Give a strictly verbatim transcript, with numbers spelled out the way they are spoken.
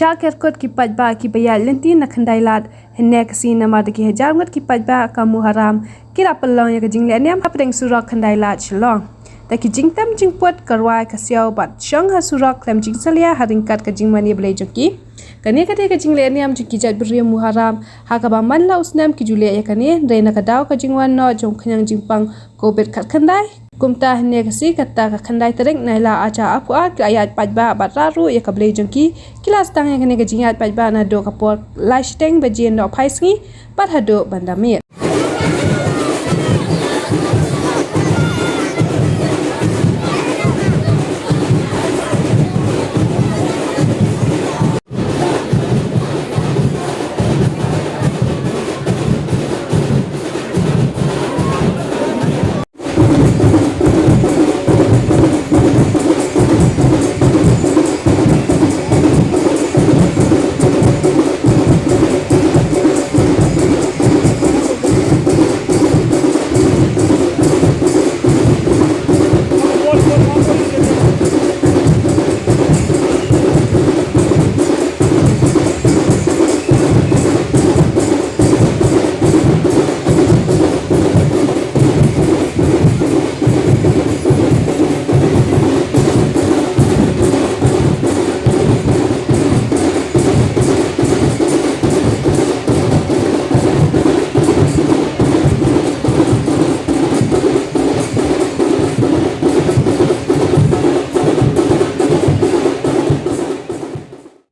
Shah kerkut ki paidbah kiba ïaid lynti na Khyndailad hynne ka sngi namar da ki hajar ngut ki paidbah ka Muharram ki la pynlong ïa ka jinglehniam hapdeng surok Khyndailad Shillong. Da ki jingtem jingput, ka rwai ka siaw bad shong ha surok khlem jingsalia ha ryngkat ka jingmane Blei jong ki. Kane ka dei ka jinglehniam jong ki jaitbynriew Muharram ha kaba man la u snem ki ju leh ïa kane, hynrei na ka daw ka jingwan noh jong ka khñiang jingpang Covid khatkhyndai, kumta hynne ka sngi kata ka khyndai tarik Nailar arhajar arphew ar ki la ïaid paidbah bad rah ruh ïa ka Blei jong ki. Ki la sdang ïa kane ka jingïaid paidbah naduh ka por lai shiteng baje nohphai sngi bad haduh ban da miet.